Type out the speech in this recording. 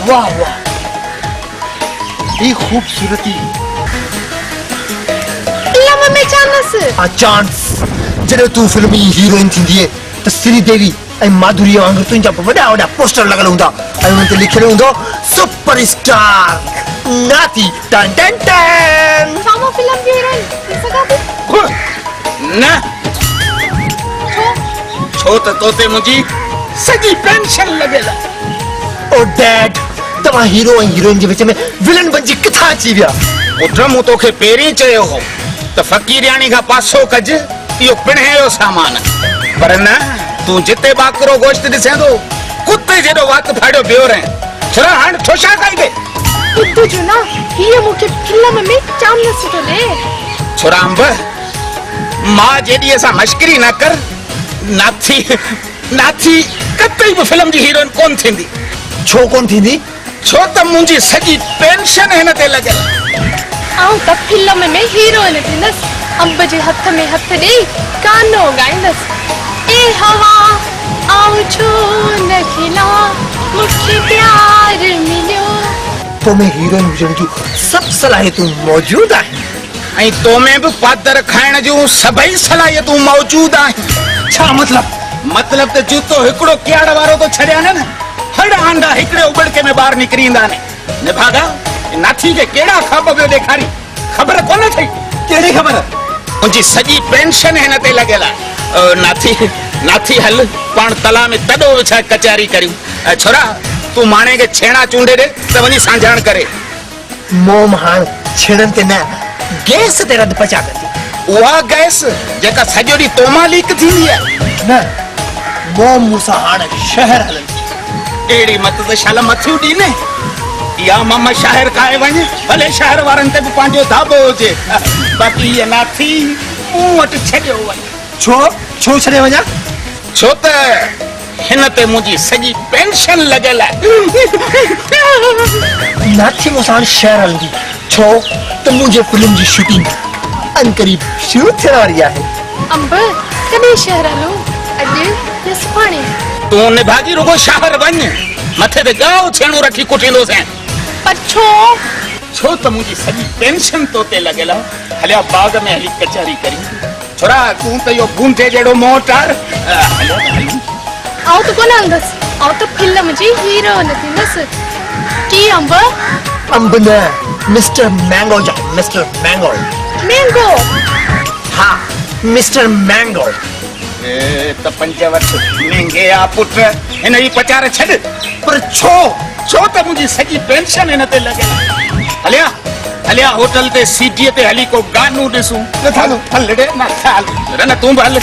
واهه واهه هي خوبصورتي. Film ۾ chance. ها چانس. جڏهن تون فلم جي هيروئن ٿيندينء ته سري ديوي ۽ ماڌوريء وانگر تنهنجا به وڏا وڏا پوسٽر لڳل هوندا ۽ انهن تي لکيل هوندو سپر اسٽار ناٿي ٽن ٽن ٽن. ڇا مان فلم جي هيروئن ٿي سگهان ٿي؟ نه. ڇو؟ ڇو ته تو تي منهنجي سڄي پينشن لڳل آهي. او ڊيڊ توهان هيرو ۽ هيروئن جي وچ ۾ ولن بنجي ڪٿان اچي ويا؟ پٽ مون توکي پهرين چيو هو ته فقيرياڻي کان پاسو ڪج اهو پڻهين جو سامان پر نه تون جتي ٻاڪرو گوشت ڏسين ٿو ڪتي جيڏو وات ڦاڙيو بيهو رهين. ڇورا هاڻ ڇو ڇا کائيندين؟ ٻڌ جو نه هيء مون کي فلم ۾ چانس ٿو ڏئي. ڇورا انب ماء جيڏيء سان مشڪري نه ڪر ناٿي ناٿي قطعي به فلم جي هيروئن ڪونه ٿيندي. ڇو ڪونه ٿيندي؟ ڇو ته منهنجي سڄي پينشن هن تي لڳل آهي. آئون ته فلم ۾ هيروئن ٿيندس. انب جي هٿ ۾ هٿ ڏيئي گانو ڳائيندس. اي هوا آئون ڇو نه کلان مون کي پيار مليو. تو ۾ هيروئن هجڻ جون سڀ صلاحيتون موجود آهن. ۽ تو ۾ به پادر کائڻ جون سڀئي صلاحيتون موجود آهن. ڇا مطلب؟ مطلب ته جوتو هڪڙو ڪياڙ وارو ٿو ڇڏيان نه، هڙ آنڊا هڪڙي اٻڙڪي ۾ ٻاهر نڪري ايندا آهن. نڀاڳا، ناٿي کي ڪهڙا خواب پيو ڏيکارين، خبر ڪونه اٿئي؟ ڪهڙي خبر؟ منهنجي سڄي پينشن هن تي لڳل آهي. ناٿي، ناٿي هل، پاڻ تلاء ۾ تڏو وڇائي ڪچهري ڪريون. ڇورا، تون ماڻي کي ڇيڻا چونڊي ڏي ته وڃي سانجهاڻ ڪري. موم هاڻ ڇيڻن تي نه گئس تي رڌ پچاء ڪندي. اها گئس جيڪا سڄو ڏينهن تو مان ليڪ ٿيندي آهي. نه موم مون سان هاڻ شهر هلندي. اهڙي مت ته شل مٿيون ڏين. اها مم شاهر کائي وڃ، ڀلي شهر وارن تي به پنهنجو ڌاٻو هجي. باقي هيء ناٿي مون وٽ ڇڏيو وڃ. ڇو؟ ڇو ڇڏي وڃان؟ ڇو ته هن تي منهنجي سڄي پينشن لڳل آهي. ناٿي مون ساڻ شهر هلندي، ڇو ته منهنجي فلم جي شوٽنگ عنقريب شروع ٿيڻ واري آهي. انب، ڪڏهن شهر هلون؟ اڄ يا سڀاڻي؟ تون نڀاڳي رڳو شهر وڃ، مٿي تي ڳائو ڇيڻو رکي ڪٽيندوسين. پر ڇو؟ ڇو ته منهنجي سڄي پينشن تو تي لڳل آهي. هليا باغ ۾ هلي ڪچهري ڪريون. ڇورا تون ته اهو ڀونڊي جهڙو منهن ٽار. هليا ته هلون. آئون ته ڪونه هلندس. آئون ته فلم جي هيروئن ٿيندس. ڪي انب؟ انب نه، مسٽر مينگو جا مسٽر مينگو. مينگو؟ ها مسٽر مينگو. اي ته پنج وٺ مينگي آ پٽ. هن جي پچار ڇڏ. پر ڇو؟ ڇو ته منهنجي سڄي پينشن هن تي لڳل آهي. هليا هليا هوٽل تي سي ڊي تي هلي ڪو گانو ڏسون. نه ٿا هلون. هل ڙي نه ٿا هلون. رن تون به هل.